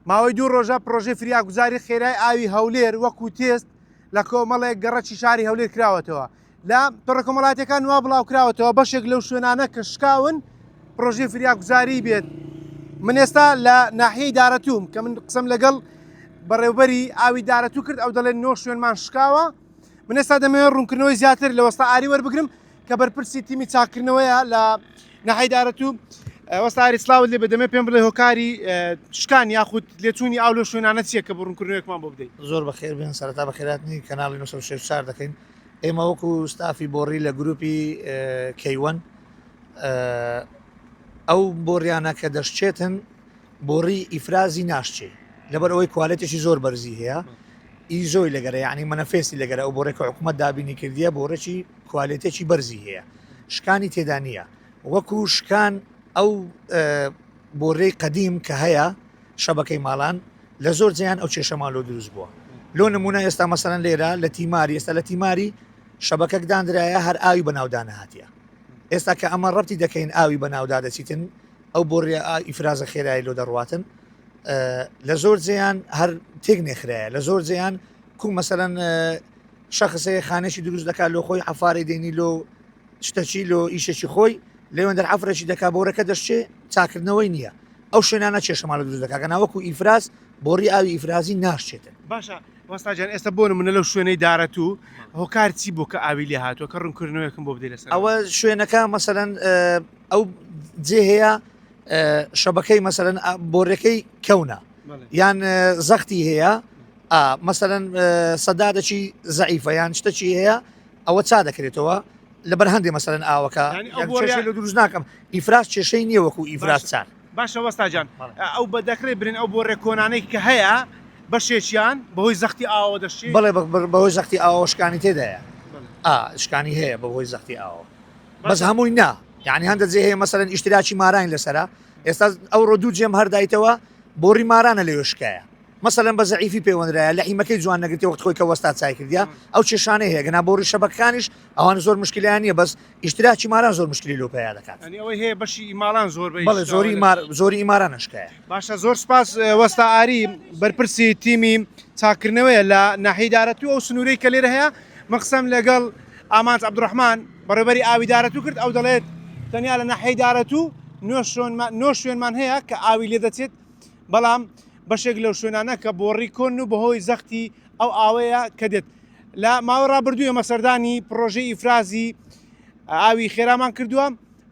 ماوەی دوو ڕۆژە پڕۆژەی فریاگوزاری خێرای ئاوی هەولێر وەکو تێست لە کۆمەڵێک گەڕەکی شاری هەولێر کراوەتەوە. لە تۆڕە کۆمەڵاتیەکان وا بڵاوکراوەتەوە بەشێک لەو شوێنانە کە شکاون پڕۆژەی فریاگوزاری بێت. من ئێستا لە ناحیەی دارەتووم کە من قسەم لەگەڵ بەڕێوبەری ئاوی دارەتوو کرد ئەو دەڵێن نۆ شوێنمان شکاوە. من ئێستا دەمەوێت ڕوونکردنەوەی زیاتر لە وەستا ئاری وەربگرم کە بەرپرسی تیمی چاککردنەوەیە لە ناحیەی دارەتوو. وەستا ئاری سڵاوت لێ بێ دەمەوێت پێم بڵێ هۆکاری شکان یاخود لێچوونی ئاو لەو شوێنانە چییە کە بۆ ڕوونکردنەوەیەکمان بۆ بدەیت؟ زۆر بەخێر بێن سەرەتا بەخێرهاتنی کەناڵی 964 دەکەین ئێمە وەکو ستافی بۆڕی لە گروپی کەیوەن ئەو بۆڕیانە کە دەشچێتن بۆڕی ئیفرازی ناشچێ لەبەر ئەوەی کوالێتێکی زۆر بەرزی هەیە ئیزۆی لەگەرە یعنی مەنەفێستی لەگەرە ئەو بۆڕێک کە حکوومەت دابینی کردیە بۆڕێکی کوالێتێکی بەرزی هەیە شکانی تێدا نییە وەکو شکان ئەو بۆڕێی قەدیم کە هەیە شەبەکەی ماڵان لە زۆر جیان ئەو کێشەمان لۆ دروست بووە لۆ نمونە ئێستا مەسەرەن لێرە لە تیماری ئێستا لە تیماری شەبەکەک دانرایە هەر ئاوی بەناودا نەهاتیە ئێستا کە ئەمە ڕەتی دەکەین ئاوی بەناودا دەچیتن ئەو بۆڕیە ئیفرازە خێرای لۆ دەڕواتن لە زۆر جێیان هەر تێک نێخرایە لە زۆر جێیان کو مەسەرەن شخصەیە خانێکی دروست دەکات لۆ خۆی عفاری دێنی لۆ شتەکی لۆ ئیشێکی خۆی لێوەندەر عفرەکی دەکا بۆرەکە دەشچێ چاکردنەوەی نییە ئەو شوێنانە کێشەمان لە دروست دەکات گەنا وەکو ئیفراز بۆڕی ئاوی ئیفرازی ناشچێتن. باشە وەستا جان ئێستا بۆ نمونە لەو شوێنەی دارەتوو هۆکار چی بوو کە ئاوی لێ هاتووە کە ڕوونکردنەوەیەکم بۆ بدەی لەسەر ئەوە شوێنەکە مەسەلەن ئەو جێ هەیە شەبەکەی مەسەلەن بۆڕەکەی کەونە یان زەختی هەیە مەسەلەن سەدادەکی زەعیفە یان شتەکی هەیە ئەوە چا دەکرێتەوە لەبەر هەندێ مەسەلەن ئاوەکە کێشەی لۆ دروست ناکەم ئیفراز کێشەی نییە وەکو ئیفراز چار. باشە وەستا جان ئەو بە دەکرێت برێن ئەو بۆڕێ کۆنانەی کە هەیە بەشێکیان بەهۆی زەختی ئاوەوە دەشکێ؟ بەڵێ بەهۆی زەختی ئاوەوە شکانی تێدایە ئا شکانی هەیە بەهۆی زەختی ئاوەوە بەس هەمووی نا یعنی هەندە جێ هەیە مەسەلەن ئیشتراکی ماراین لەسەرە ئێستا ئەوڕۆ دوو جێم هەر دایتەوە بۆڕی مارانە لەوێ شکایە مەسەلەن بە زەعیفی پەیوەندرایە لەحیمەکەی جوان نەگرتێ وەخت خۆی کە وەستا چای کردیا ئەو کێشانەی هەیە گەنا بۆڕی شەبەکانیش ئەوان زۆر مشکلیان نییە بەس ئیشتراکی ماران زۆر مشکلی لۆ پەیا دەکات یانی ئەوەی هەیە بەشی ماڵان زۆر بە بەڵێ زۆری مار زۆری ئیماران ئەشکایە. باشە زۆر سپاس وەستا ئاری بەرپرسی تیمی چاککردنەوەیە لە ناحیەی دارەتوو ئەو سنوورەی کە لێرە هەیە من قسەم لەگەڵ ئامانج عەبدولڕەحمان بەڕێوبەری ئاوی دارەتوو کرد ئەو دەڵێت تەنیا لە ناحیەی دارەتوو نۆ شوێنمان هەیە کە ئاوی لێ دەچێت بەڵام بەشێک لەو شوێنانە کە بۆڕی کۆن و بەهۆی زەختی ئەو ئاوەیە کە دێت. لە ماوەی ڕابردوو ئێمە سەردانی پڕۆژەی ئیفرازی ئاوی خێرامان کردووە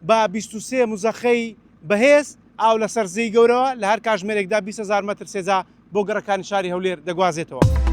بە 23 مزەخەی بەهێز ئاو لەسەر زێی گەورەوە لە هەر کاژمێرێکدا 20 هەزار مەتر سێجا بۆ گەڕەکانی شاری هەولێر دەگوازێتەوە.